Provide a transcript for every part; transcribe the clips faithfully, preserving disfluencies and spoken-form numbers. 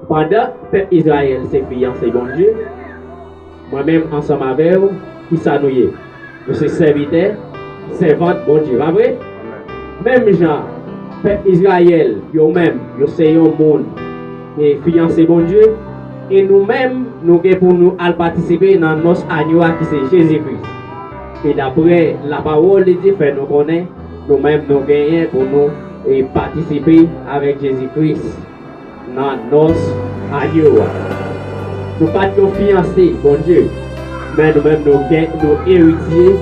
Pandan pèp Izrayèl se fiyanse Bondye, mwen menm ansanm avè w, kisa nou ye? Nou se sèvitè, sèvant Bondye, pa vre? Menm jan, pèp Izrayèl, yo menm, yo se yon moun e fiyanse Bondye, e nou menm, nou gen pou nou al patisipe nan nòs agno a ki se Jezi Kris. E daprè lapawòl de Dye fè nou konnen, nou menm, nou genyen pou nou e patisipe avèk Jezi Kris nan nòs agno a. Nou pa t yon fiyanse Bondye, men nou menm nou gen, nou eritye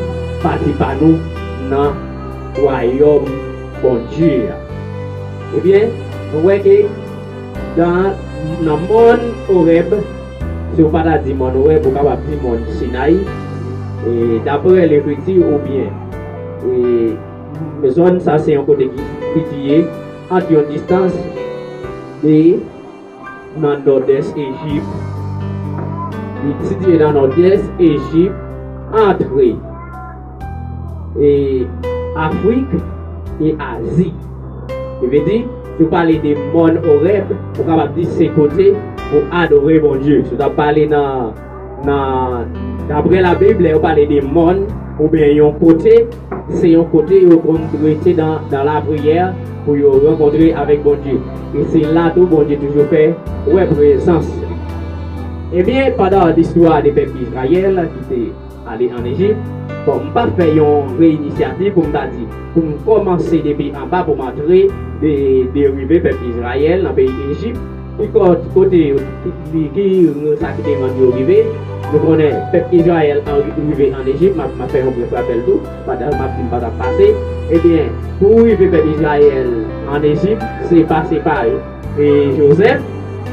pati pa nou nan wayòm Bondye a. Ebyen, nou wè ke nan, nan mòn Orèb, si w pa ta di mòn Orèb, ou kapab di mòn Sinayi, e daprè Lekriti oubyen e zòn sa se yon kote ki sitiye ant yon distans de nan nòdès Ejip. Li sitiye nan nòdès Ejip, antre e Afrik e Azi. Li vle di, si w pale de mòn Orèb, ou kapab di se kote pou adore Bondye. Si w ta pale nan, nan, daprè Labib, lè yo pale de mòn oubyen yon kote, se yon kote yo konn rete nan, nan lapriyè pou yo rankontre avèk Bondye. E se la tou Bondye toujou fè wè prezans li. Ebyen, pandan listwa de pèp Izrayèl ki te ale ann Ejip, bon, m pa fè yon reyinisiyativ pou m ta di, pou m kòmanse depi anba pou m antre de, de rive pèp Izrayèl nan peyi Ejip, ki kò-, kote li, ki sa ki te rann yo rive. Nou konnen pèp Izrayèl an, rive ann Ejip, m ap, m ap fè yon brèf rapèl tou, pandan m ap di m pa t ap pase. Ebyen, pou rive pèp Izrayèl ann Ejip, se pase pa e Jozèf,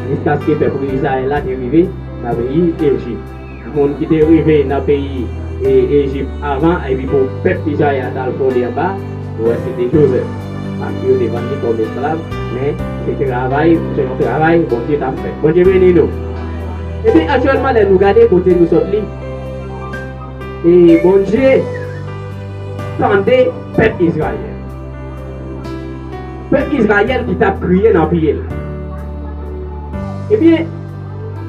jiskaske pèp Izrayèl la te rive nan peyi Ejip. Moun ki te rive nan peyi e, Ejip avan, epi pou pèp Izrayèl ta al fonde anba, nou wè se te Jozèf. Paske yo te vann li kòm esklav, men se travay, se yon travay Bondye t ap fè. Bondye beni nou. Epi aktyèlman, lè nou gade kote nou sot li, e Bondye tande pèp Izrayèl. Pèp Izrayèl ki t ap kriye nan pye l. Ebyen,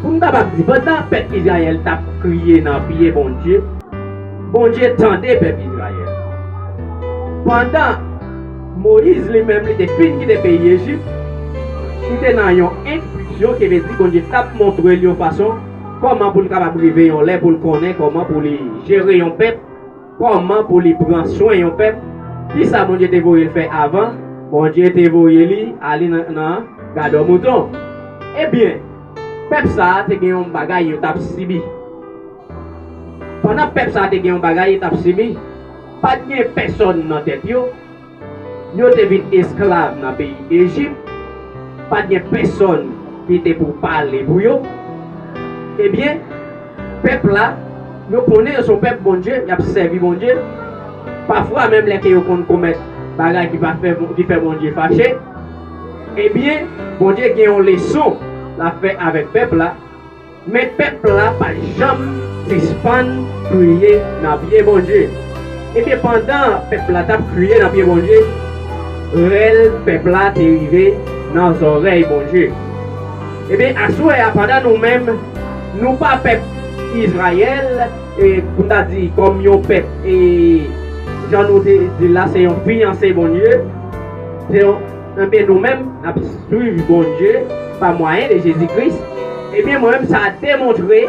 pou n kapab di, pandan pèp Izrayèl t ap kriye nan pye Bondye, Bondye tande pèp Izrayèl. Pandan Moyiz li menm, li te fin kite peyi Ejip, li te nan yon enstriksyon, ki vle di Bondye t ap montre l yon fason kòman pou l kapab rive yon lè pou l konnen kòman pou li jere yon pèp, kòman pou li pran swen yon pèp. Kisa Bondye te voye l fè avan? Bondye te voye li ale nan, nan gadò mouton. Ebyen, pèp sa a te gen yon bagay yo t ap sibi. Pandan pèp sa a te gen yon bagay yo t ap sibi, pa t gen pèsòn nan tèt yo, yo te vin esklav nan peyi Ejip, pa t gen pèsòn ki te pou pale pou yo. Ebyen, pèp la, yo konnen yo se yon pèp Bondye, y ap sèvi Bondye. Pafwa, menm lè ke yo konn komèt bagay ki pa fè, ki fè Bondye fache, ebyen, Bondye gen yon leson l ap fè avèk pèp la. Men pèp la pa janm sispann kriye nan pye Bondye. Ebyen, pandan pèp la t ap kriye nan pye Bondye, rèl pèp la te rive nan zòrèy Bondye. Ebyen, aswè a, pandan nou menm, nou pa pèp Izrayèl, e pou n ta di, kòm yon pèp, e jan nou te di l la, se yon fiyanse Bondye, se yon, ebyen, nou menm, n ap swiv Bondye pa mwayen de Jezi Kris. Ebyen, mwen menm, sa demontre,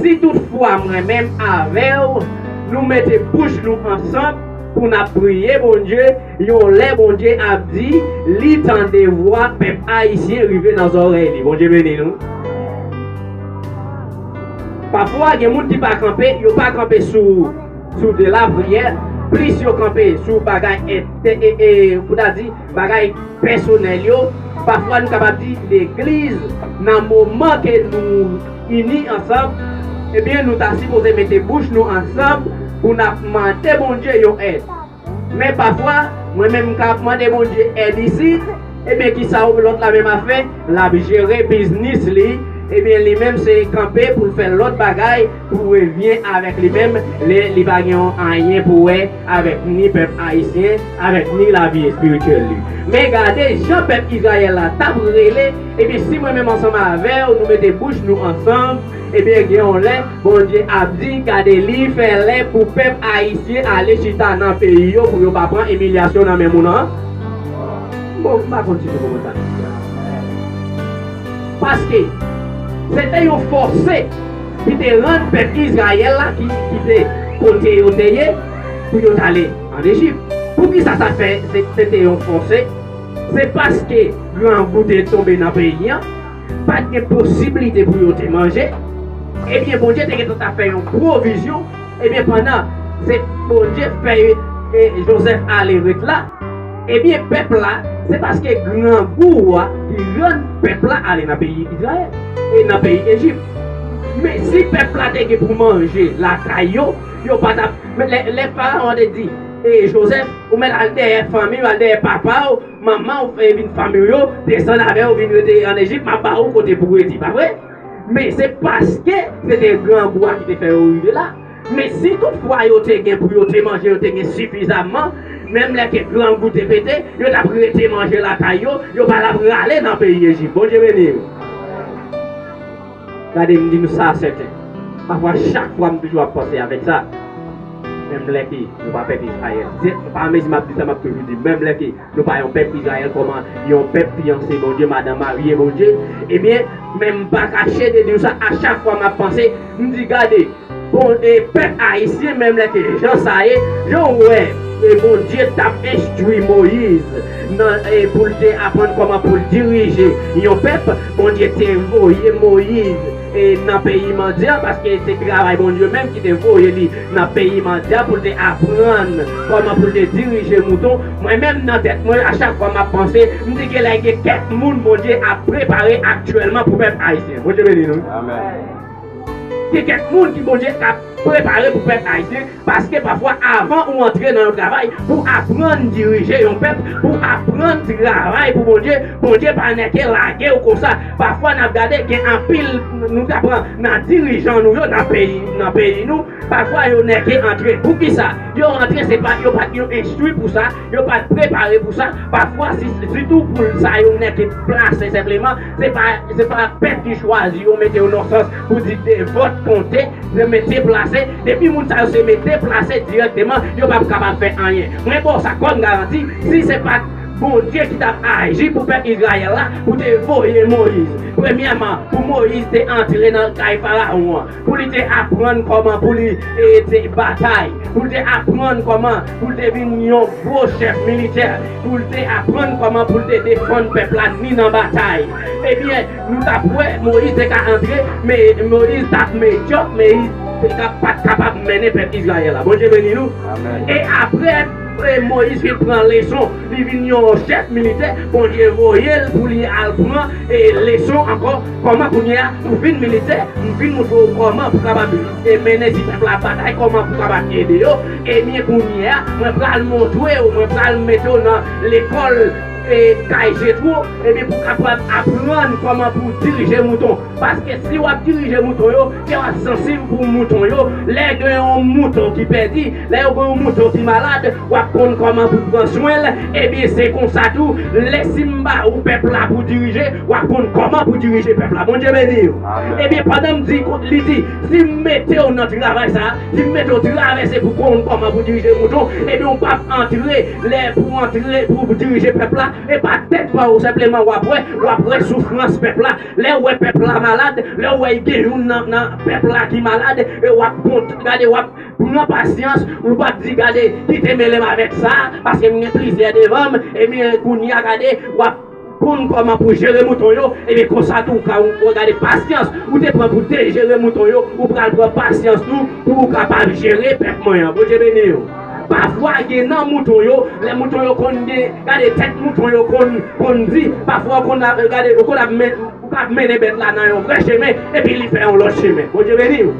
si toutfwa mwen menm avè w, nou mete bouch nou ansanm pou n ap priye Bondye, yon lè Bondye ap di, li tande vwa pèp ayisyen rive nan zòrèy li. Bondye beni nou. Pafwa, gen moun ki pa kanpe, yo pa kanpe sou, sou de lapriyè, plis yo kanpe sou bagay ente-, e, e, pou ta di, bagay pèsonèl yo. Pafwa, nou kapab di legliz, nan moman ke nou ini ansanm, ebyen, nou ta sipoze mete bouch nou ansanm pou n ap mande Bondye yon èd. Men pafwa, mwen menm, m ka ap mande Bondye èd isit, ebyen, kisa lòt la menm ap fè? L ap jere biznis li, Ebyen, li menm se kanpe pou l fè lòt bagay, pou revyen avèk li menm, li, li pa gen yon anyen pou wè avèk ni pèp ayisyen, avèk ni lavi espirityèl li. Men gade jan pèp Izrayèl la t ap rele, epi si mwen menm ansanm avè w, nou mete bouch nou ansanm, ebyen, gen yon lè, Bondye ap di, gade, li fè lè pou pèp ayisyen ale chita nan peyi yo, pou yo pa pran imilyasyon nan men moun an. Bon, m pa konn si nou konprann sa. Paske se te yon fòse ki te rann pèp Izrayèl la ki, ki te kote yo te ye pou yo t ale ann Ejip. Poukisa sa fè se, se te yon fòse? Se paske grangou te tonbe nan peyi an, pa t gen posiblite pou yo te manje. Ebyen, Bondye te gentan ta fè yon pwovizyon. Ebyen, pandan se Bondye fè, e, Jozèf ale ret la, ebyen, pèp la, se paske grangou a ki rann pèp la ale nan peyi Izrayèl, e nan peyi Ejip. Men si pèp la te gen pou manje lakay yo, yo pa t ap, men lè, lè Farawon te di, e, Jozèf, ou mèt al dèyè fanmi w, al dèyè papa w, manman w, e, vin fanmi w yo, desann avè w, vin rete ann Ejip, m ap ba ou kote pou w rete, pa vre? Men se paske se te grangou a ki te fè yo rive la. Men si toutfwa yo te gen pou yo te manje, yo te gen sifizamman, menm lè ke grangou te pete, yo t ap rete manje lakay yo, yo pa t ap rale nan peyi Ejip. Bondye beni yo. Gade, m di nou sa sèten. Pafwa, chak fwa m toujou ap panse avèk sa. Menm lè ke nou pa pèp Izrayèl. Se, pa mezi m ap di sa, m ap toujou di, menm lè ke nou pa yon pèp Izrayèl, kòman yon pèp fiyanse Bondye, madanm marye Bondye, ebyen, men m pa kache de di w sa, a chak fwa m ap panse, m di, gade, bon, e pèp ayisyen, menm lè ke jan sa ye, jan w wè, e Bondye t ap enstwi Moyiz nan, e pou l te aprann kòman pou l dirije yon pèp, Bondye te voye Moyiz, e nan peyi mandyan, paske se travay Bondye menm ki te voye li nan peyi mandyan pou l te aprann kòman pou l te dirije mouton. Mwen menm nan tèt mwen, a chak fwa m ap panse, m di gen lè gen kèk moun Bondye ap prepare aktyèlman pou pèp ayisyen. Bondye beni nou. Amèn. Gen kèk moun ki Bondye ap prepare pou pèp ayisyen, paske pafwa avan ou antre nan yon travay, pou aprann dirije yon pèp, pou aprann travay pou Bondye, Bondye pa nèke lage w konsa. Pafwa n ap gade gen anpil, nou ta pran nan dirijan nou yo nan peyi, nan peyi nou, pafwa yo nèke antre. Poukisa? Yo antre, se pa, yo pa t, yo enstwi pou sa, yo pa t prepare pou sa. Pafwa, si, sitou pou sa yo nèke plase senpleman, se pa, se pa pèp ki chwazi yo, mete yo nan sans pou di de vòt konte, se men deplase. Depi moun sa yo se men deplase dirèkteman, yo p ap kapab fè anyen. Mwen ba w sa kòm garanti, si se pa t Bondye ki t ap aji pou pèp Izrayèl la, pou te voye Moyiz. Premyèman, pou Moyiz te antre nan kay Farawon an, pou li te aprann kòman pou li, e, te batay, pou li te aprann kòman pou li te vin yon gwo chèf militè, pou li te aprann kòman pou li te defann pèp la ni nan batay. Ebyen, nou t ap wè Moyiz te ka antre, men Moyiz t ap medyòk, Moyiz te ka, pa t kapab mennen pèp Izrayèl la. Bondye beni nou. Amèn. E apre, e Moyiz fin pran leson, li vin yon chèf militè, Bondye voye l pou li al pran, e, leson ankò, kòman kounye a, ou vin militè, m vin montre w kòman pou kapab, e, mennen ti pèp la batay, kòman pou kapab ede yo. Ebyen, kounye a, mwen pral montre w, mwen pral mete w nan lekòl, e, kay Jetwo, ebyen, pou kapab aprann kòman pou dirije mouton. Paske si w ap dirije mouton yo, ke w ap sansib pou mouton yo, lè gen yon mouton ki pèdi, lè yo gen yon mouton ki malad, w ap konn kòman pou pran swen l. Ebyen, se konsa tou, lè si m ba ou pèp la pou dirije, w ap konn kòman pou dirije pèp la. Bondye beni w. Amèn. Ebyen, pandan m di, li di, si m mete w nan travay sa a, si m mete w travèse pou konn kòman pou dirije mouton, ebyen, w p ap antre, lè pou antre, pou dirije pèp la, e pa tèt pa w senpleman w ap wè, w ap wè soufrans pèp la. Lè w wè pèp la malad, lè w wè gen youn nan, nan pèp la ki malad, e w ap kont-, gade, w ap pran pasyans, ou p ap di, gade, kite mele m avèk sa, paske m gen plizyè devan m, ebyen, kounye a, gade, w ap konn kòman pou jere mouton yo, ebyen, konsa tou, w ka, w gade pasyans ou te pran pou te jere mouton yo, ou pral pran pasyans tou, pou ou kapab jere pèp mwen an. Bondye beni w. Pafwa, gen nan mouton yo, lè mouton yo konn gen, gade, tèt mouton yo konn, konn di, pafwa, ou konn ap, gade, ou konn ap men-, ou ka ap mennen bèt la nan yon vrè chemen, epi li fè yon lòt chemen. Bondye beni w.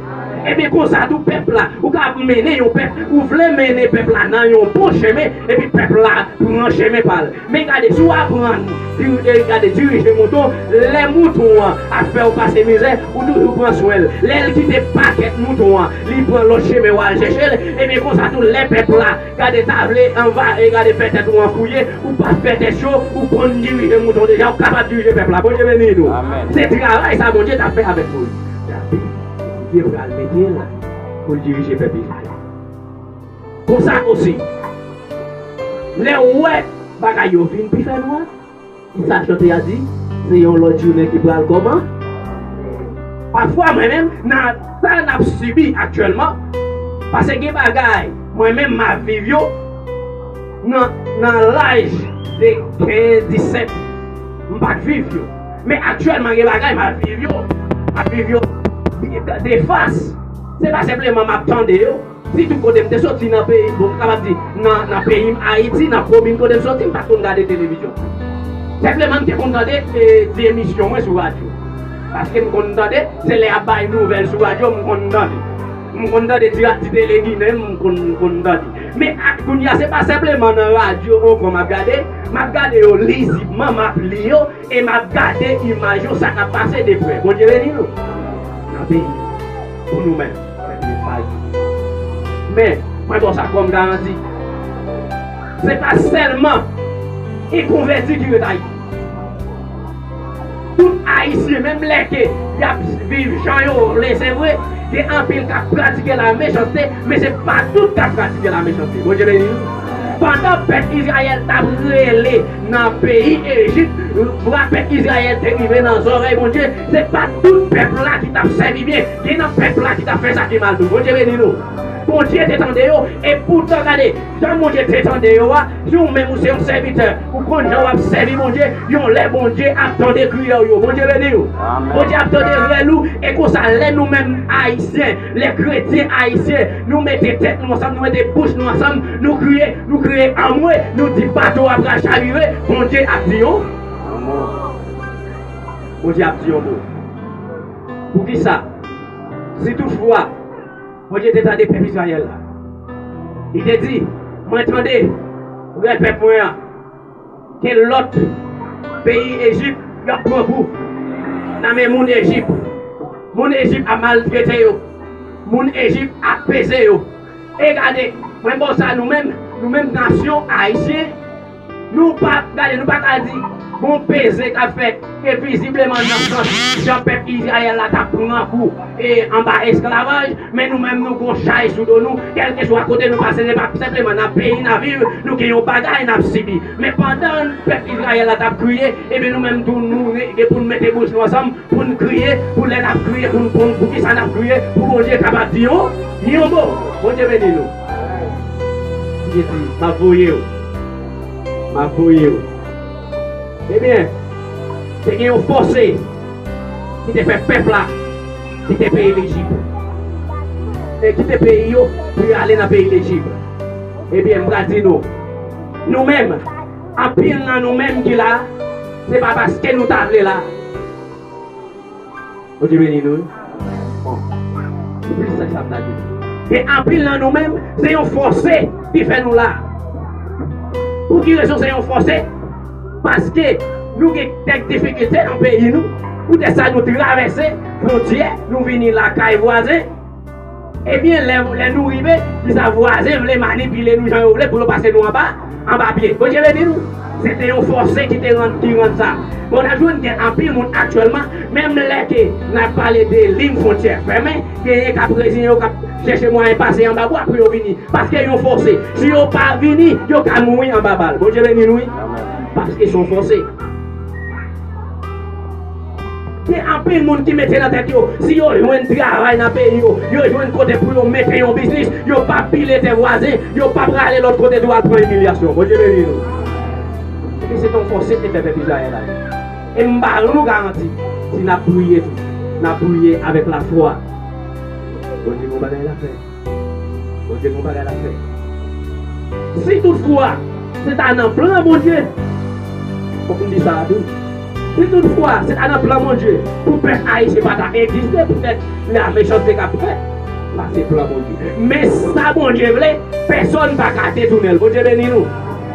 Ebyen, konsa tou pèp la, ou ka mennen yon pèp, ou vle mennen pèp la nan yon bon chemen, epi pèp la pran chemen pa l. Men gade, si w aprann diri-, e, gade, dirije mouton, lè mouton an ap fè w pase mizè, ou toujou pran swen l. Lè l kite pakèt mouton an, li pran lòt chemen, w al chèche l, ebyen, konsa tou, lè pèp la, gade, ta vle anva, e gade, fè tèt ou an fouye, ou pa fè tèt cho, ou konn dirije mouton deja, ou kapab dirije pèp la. Bondye beni nou. Amèn. Se travay sa Bondye t ap fè avèk Moyiz. Bondye pral mete l pou l dirije pèp Izrayèl. Konsa osi, lè w wè bagay yo vin pi fè nwa, ki sa chante a di? Se yon lòt jounen ki pral kòman? Pafwa, mwen menm, nan sa n ap sibi aktyèlman, paske gen bagay, mwen menm, m ap viv yo nan, nan laj de kenz, disèt, m pa t viv yo. Men aktyèlman, gen bagay, m ap viv yo, m ap viv yo defas. Se pa senpleman m ap tande yo, sitou kote m te soti nan peyi, bon, m kapab di, nan, nan peyi m, Ayiti, nan komin kote m soti, m pa t konn gade televizyon. Senpleman, m te konn tande, e, ti emisyon mwen sou radyo. Paske m konn tande, se lè y ap bay nouvèl sou radyo, m konn tande. M konn tande ti, ti tele Ginen, m konn, m konn tande. Men ak kounye a, se pa senpleman nan radyo ankò m ap gade, m ap gade yo lizibman, m ap li yo, e m ap gade imaj yo, sa k ap pase de prè. Bondye beni nou. Nan peyi. Pou nou menm. Men, mwen ba w sa kòm garanti. Se pa sèlman enkonvèti ki ret Ayiti. Tout Ayisyen, menm lè ke y ap viv jan yo vle, se vre, gen anpil k ap pratike lamechanste, men se pa tout k ap pratike lamechanste. Bondye beni nou. Pandan pèp Izrayèl t ap rele nan peyi Ejip, vwa pèp Izrayèl te rive nan zòrèy Bondye, se pa tout pèp la ki t ap sèvi byen. Gen nan pèp la ki t ap fè sa ki mal tou. Bondye beni nou. Bondye te tande yo, e poutan, gade, jan Bondye te tande yo a, si w menm ou se yon sèvitè, ou konn jan w ap sèvi Bondye, yon lè Bondye ap tande kriyè w yo. Bondye beni w. Amèn. Bondye ap tande rèl ou, e konsa, lè nou menm Ayisyen, lè kretyen ayisyen, nou mete tèt nou ansanm, nou mete bouch nou ansanm, nou kriye, nou kriye anmwe, nou di bato a pral chavire, Bondye ap di yon mo. Bondye ap di yon mo. Poukisa? Si toutfwa Bondye te tande pèp Izrayèl la, li te di, mwen tande rèl pèp mwen an, ke lòt peyi Ejip, y ap pran kou nan men moun Ejip. Moun Ejip ap maltrete yo. Moun Ejip ap peze yo. E gade, mwen ba w sa, nou menm, nou menm nasyon ayisyen, nou pa, gade, nou pa ka di gon peze k ap fèt, e vizibleman nan sans jan pèp Izrayèl la t ap pran kou e anba esklavaj, men nou menm nou gon chay sou do nou, kèlkeswa kote nou pase, se pa senpleman nan peyi n ap viv, nou gen yon bagay n ap sibi. Men pandan pèp Izrayèl la t ap kriye, ebyen nou menm tou nou gen pou n mete bouch nou ansanm, pou n kriye, pou lè n ap kriye, pou n konn poukisa n ap kriye, pou Bondye kapab di yon, yon mo. Bondye beni nou. Bondye di, m ap voye w. M ap voye w. Ebyen, te gen yon fòse ki te fè pèp la kite peyi Lejip. E kite peyi yo pou y ale nan peyi Lejip. Ebyen, m pral di nou, nou menm, anpil nan nou menm ki la, se pa paske nou ta vle la. Bondye beni nou, wi. Bon. Se plis sa k sa m ta di. Gen anpil nan nou menm, se yon fòse ki fè nou la. Pou ki rezon se yon fòse? Paske nou gen kèk difikilte nan peyi nou. Poutèt sa nou travèse fwontyè, nou vini lakay vwazen. Ebyen, lè, lè nou rive, kisa vwazen vle manipile nou jan yo vle pou yo pase nou anba, anba pye. Bondye beni nou. Se te yon fòse ki te rann, ki rann sa. Bon, n ap jwenn gen anpil moun aktyèlman, menm lè ke n ap pale de liy fwontyè fèmen, genyen k ap reziyen yo, k ap chèche mwayen pase anba bwa pou yo vini. Paske yon fòse. Si yo pa vini, yo ka mouri anba bal. Bondye beni nou, wi. Paske se yon fòse. Gen anpil moun ki mete nan tèt yo, si yo jwenn travay nan peyi yo, yo jwenn kote pou yo mete yon biznis, yo p ap pile tè vwazen, yo p ap rale lòt kote tou al pran imilyasyon. Bondye beni nou. Epi se te yon fòse te fè pèp Izrayèl la. E m ba nou garanti, si n ap priye tou, n ap priye avèk lafwa. Bondye gon bagay l ap fè. Bondye gon bagay l ap fè. Si toutfwa, se ta nan plan Bondye, fòk m di sa a tou. Si toutfwa, se ta nan plan Bondye, pou pèp ayisyen pa ta egziste, poutèt lamechanste k ap fèt, Sa se plan Bondye. Men sa Bondye vle, pèsonn pa ka detounen l. Bondye beni nou.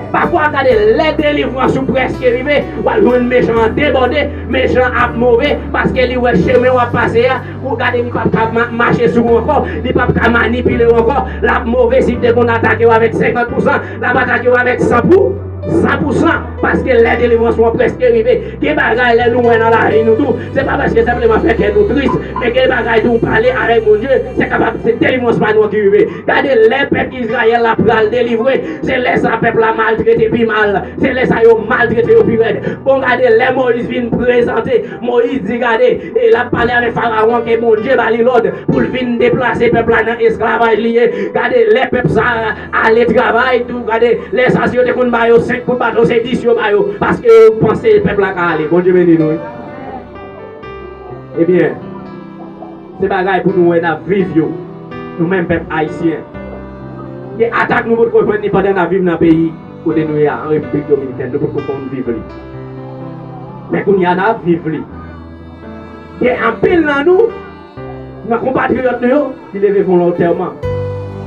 Pafwa, gade, lè delivrans ou prèske rive, w al jwenn mechan an debòde, mechan ap move, paske li wè chemen w ap pase a, ou gade, li p ap ka ma- mache sou ou ankò, li p ap ka manipile w ankò, l ap move. Si l te konn atake w avèk senkant pousan, l ap atake w avèk san pou san pou san, paske lè delivrans ou an prèske rive. Gen bagay lè nou wè nan lavi nou tou, se pa paske senpleman fè kè nou tris, men gen bagay tou ou pale avèk Bondye, se kapab se delivrans pa nou an ki rive. Gade, lè pèp Izrayèl la pral delivre, se lè sa pèp la maltrete pi mal, se lè sa yo maltrete yo pi rèd. Bon, gade, lè Moyiz vin prezante, Moyiz di, gade, e l ap pale avèk Farawon ke Bondye ba li lòd pou l vin deplase pèp la nan esklavaj li ye. Gade, lè pèp sa a ale travay tou, gade, lè sa, si yo te konn ba yo senk kout baton, se dis yo ba yo, paske yo panse pèp la ka ale. Bondye beni nou, wi. Ebyen, se bagay pou nou wè n ap viv yo, nou menm pèp ayisyen. Gen atak nou potko jwenn li pandan n ap viv nan peyi kote nou ye a, an Repiblik Dominikèn, nou potko konn viv li. Men kounye a n ap viv li. Gen anpil nan nou, nan konpatriyòt nou yo, ki leve volontèman.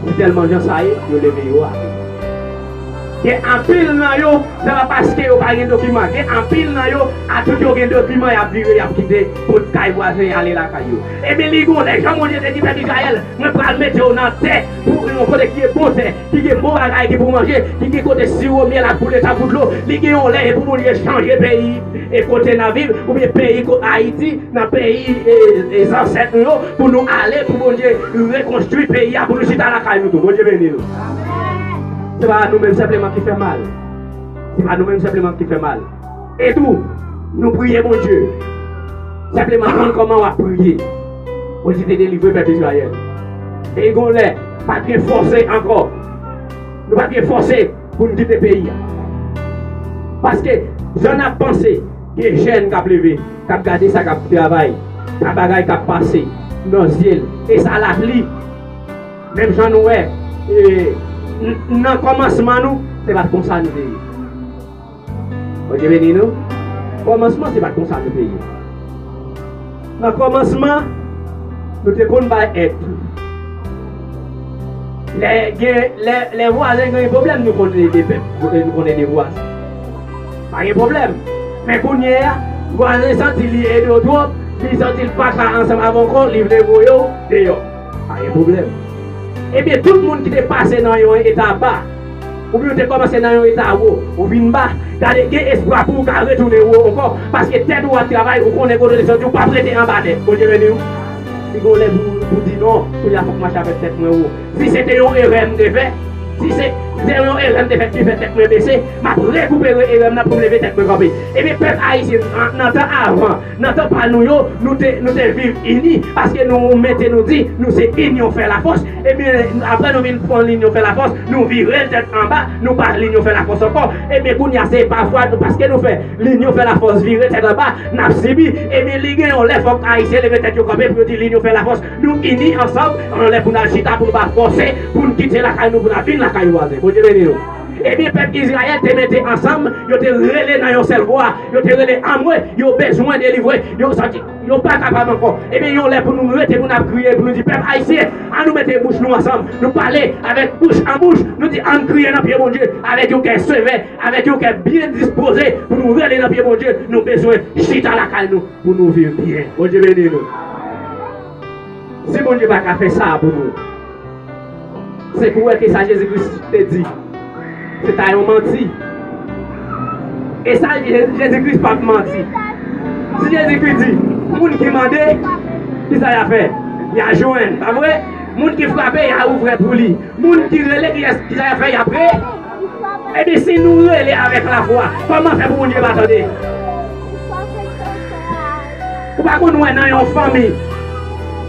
Se tèlman jan sa ye, yo leve yo a. Gen anpil nan yo, se pa paske yo pa gen dokiman. Gen anpil nan yo, atout yo gen dokiman, y ap vire, y ap kite kot kay vwazen, y ale lakay yo. Ebyen, li gon lè, jan Bondye te di pèp Izrayèl, mwen pral mete w nan tè, pou yon kote ki e bon tè, ki gen bon bagay ki pou manje, ki gen kote siwo myèl ap koule tankou dlo. Li gen yon lè, e pou Bondye chanje peyi, e kote n ap viv, oubyen peyi ko- Ayiti, nan peyi e, e zansèt nou yo, pou nou ale, pou Bondye rekonstwi peyi a, pou nou chita lakay nou tou. Bondye beni nou. Se pa nou menm senpleman ki fè mal. Se pa nou menm senpleman ki fè mal. E tou, nou priye Bondye. Senpleman konn kòman w ap priye. Bondye te delivre pèp Izrayèl. E gon lè, pa t gen fòse ankò. Nou pa t gen fòse pou n kite peyi a. Paske, jan n ap panse, gen jèn k ap leve, k ap gade sa k ap travay, sa bagay k ap pase nan zye l. E sa l ap li. Menm jan nou wè, e, n- nan kòmansman nou, se pa t konsa nou te ye. Bondye beni nou. Kòmansman, se pa t konsa nou te ye. Nan kòmansman, nou te konn bay èd. Lè gen, lè, lè vwazen gen pwoblèm, nou konn ede pèp, nou konn ede vwazen. Pa gen pwoblèm. Men kounye a, vwazen santi li ede w twòp, li santi l pa ka ansanm avè w ankò, li vle voye w deyò. Pa gen pwoblèm. Ebyen, tout moun ki te pase nan yon eta ba, oubyen ou te kòmanse nan yon eta wo, ou vin ba, gade, gen espwa pou ou ka retounen wo ankò, paske tèt ou ap travay, ou konnen kote w te soti, ou p ap rete anba tèt. Bondye beni w. Li gon lè pou, pou di non, kounye a fòk m mache avèk tèt mwen wo. Si se te yon erè m te fè, si se, se yon erè m te fè ki fè tèt mwen bese, m ap rekipere erè m nan pou m leve tèt mwen kanpe. Ebyen, pèp ayisyen, nan, nan tan avan, nan tan pa nou yo, nou te, nou te viv ini, paske nou mete nou di, nou se inyon fè lafòs. Ebyen, apre nou vin pran linyon fè lafòs, nou vire l tèt anba, nou pa linyon fè lafòs ankò. Ebyen, kounye a, se pafwa, nou, paske nou fè linyon fè lafòs vire tèt anba, n ap sibi. Ebyen, li gen yon lè fòk ayisyen leve tèt yo kanpe pou yo di linyon fè lafòs. Nou ini ansanm, yon lè pou n al chita, pou nou pa fòse, pou n kite lakay nou, pou n al vin lakay vwazen. Bondye beni nou. Ebyen, pèp Izrayèl te mete ansanm, yo te rele nan yon sèl vwa, yo te rele anmwe, yo bezwen delivre, yo santi yo pa kapab ankò. Ebyen, yon lè pou nou rete, pou n ap kriye, pou nou di, pèp ayisyen, an nou mete bouch nou ansanm, nou pale avèk bouch an bouch, nou di, ann kriye nan pye Bondye, avèk yon kè sevè, avèk yon kè byen dispoze, pou nou rele nan pye Bondye, nou bezwen chita lakay nou, pou nou viv byen. Bondye beni nou. Si Bondye pa ka fè sa pou nou, se pou wè ke sa Jezi Kris te di, se ta yon manti. E sa Je- Jezi Kris p ap manti. Si Jezi Kris di, moun ki mande, ki sa y a fè? Y a jwenn, pa vre? Moun ki frape, y a ouvè pou li. Moun ki rele, ki, ki sa y a fè? Y ap re- Ebyen, si nou rele avèk lafwa, kòman fè pou Bondye pa tande? Ou pa konn wè nan yon fanmi.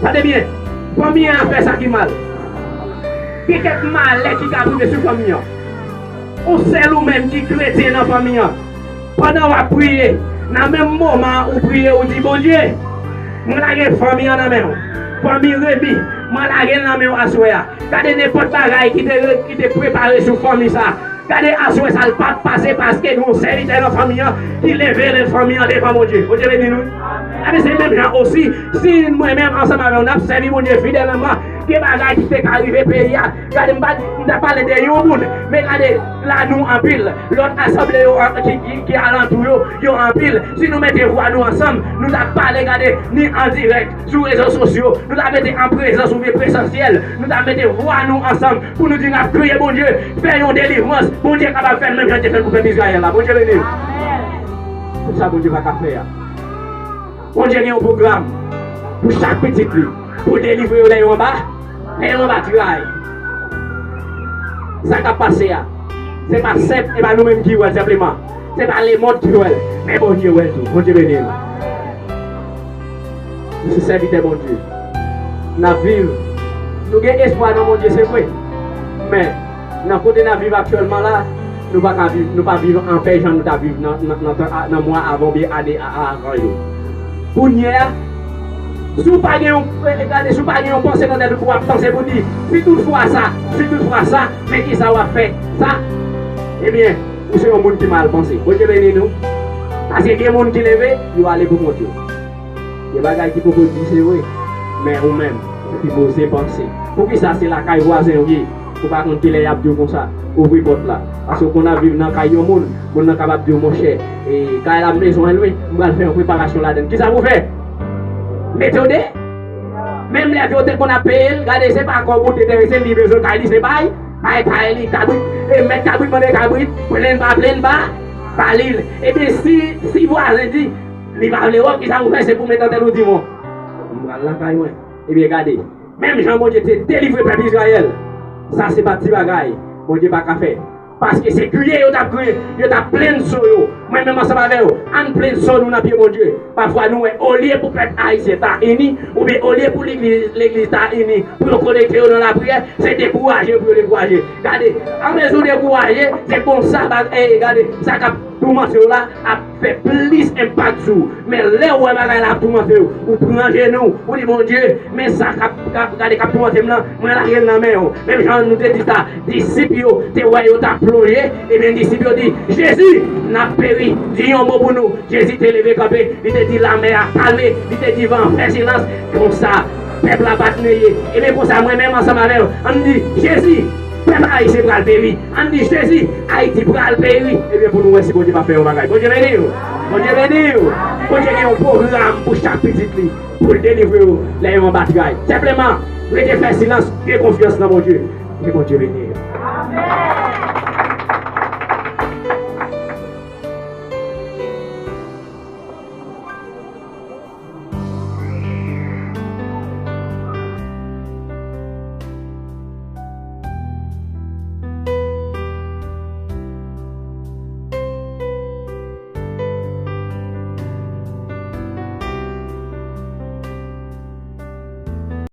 Tande byen, fanmi an ap fè sa ki mal. Gen kèk malè ki ka rive sou fanmi an. Ou sèl ou menm ki kretyen nan fanmi an. Pandan w ap priye, nan menm moman ou priye, ou di, Bondye, mwen lage fanmi an nan men w. Fanmi Remi, mwen lage l nan men w aswè a. Gade nenpòt bagay ki te, ki te prepare sou fanmi sa. Gade aswè sa l p ap pase paske gen yon sèvitè nan fanmi an ki leve fanmi an devan Bondye. Bondye beni nou. Ebyen, se menm jan osi, si mwen menm ansanm avè w, n ap sèvi Bondye fidèlman, gen bagay ki te ka rive peyi a. Gade, m pa, m ta pale de yon moun, men gade, la nou anpil. Lòt asanble yo an- ki, ki, ki alantou yo, yo anpil. Si nou mete vwa nou ansanm, nou ta pale, gade, ni an dirèk, sou rezo sosyo, nou ta mete an prezans oubyen presansyèl, nou ta mete vwa nou ansanm pou nou di n ap kriye Bondye, fè yon delivrans. Bondye kapab fè l menm jan l te fè l pou pèp Izrayèl la. Bondye beni w. Tout sa Bondye pa ka fè a. Bondye gen yon pwogram pou chak pitit li, pou delivre yo lè yo anba, lè yo anba tray. Sa k ap pase a, se pa senp, e pa nou menm ki wè l senpleman. Se pa lemonn ki wè l, men Bondye wè l tou. Bondye beni l. Nou se sèvitè Bondye. N ap viv. Nou gen espwa nan Bondye, se vre. Men, nan kote n ap viv aktyèlman la, nou pa ka viv, nou pa viv anpè jan nou t ap viv nan, nan, nan, tan a- nan mwa avan oubyen ane a- a- avan yo. Kounye a, si w pa gen yon, eh, gade, si w pa gen yon panse nan tèt ou pou w ap panse pou di, si toutfwa sa, si toutfwa sa, men kisa w ap fè sa? Ebyen, ou se yon moun ki mal panse. Bondye beni nou. Paske gen moun ki leve, yo ale pou kont yo. Gen bagay ki poko di, se vre. Men ou menm, ou sipoze panse. Poukisa se lakay vwazen w ye? Ou pa konn kilè y ap di w konsa, ouvri pòt la. Paske w konn ap viv nan kay yon moun, moun nan kapab di w, monchè, e, kay la m bezwen l wi, m pral fè yon preparasyon ladan l. Kisa pou w fè? Mete w de. Menm lè ke w te konn ap peye l, gade, se pa kòb ou te enterese l, li bezwen kay li, se bay, bay kay li, kabrit, e mèt kabrit mande kabrit, plenn pa plenn, ba, ba li l. Ebyen, si, si vwazen di, li pa vle wè w, kisa pou w fè? Se pou w mete nan tèt ou di, bon, m pral lakay mwen. Ebyen, gade, menm jan Bondye te delivre pèp Izrayèl, sa se pa ti bagay Bondye pa ka fè. Paske se kriye yo t ap kriye, yo t ap plenn so yo. Mwen menm ansanm avè yo, ann plenn so nou nan pye Bondye. Pafwa nou wè, olye pou pèp ayisyen ta ini, oubyen olye pou legliz, legliz ta ini, pou yo konekte yo nan lapriyè, se dekouraje pou yo dekouraje. Gade, anmezi w dekouraje, se konsa, ba, eh, gade, sa k ap toumante w la ap fè plis enpak sou ou. Men lè w wè bagay la ap toumante w, ou pran jenou, ou di, Bondye, men sa k ap, k ap, gade, k ap toumante m nan, mwen lage l nan men w. Menm jan nou te di sa, disip yo te wè yo t ap plonje, ebyen, disip yo di, Jezi, n ap peri, di yon mo pou nou. Jezi te leve kanpe, li te di lamè a, kalme, li te di van, fè silans. Konsa, pèp la pa t neye. Ebyen, konsa, mwen menm ansanm avè w, ann di, Jezi, pèp ayisyen pral peri. Ann di, Jezi, Ayiti pral peri. Ebyen, pou nou wè si Bondye pa fè yon bagay. Bondye beni w. Bondye beni w. Bondye gen yon pwogram pou chak pitit li, pou l delivre yo lè yo anba tray. Senpleman, rete fè silans, gen konfyans nan Bondye. Ke Bondye beni w.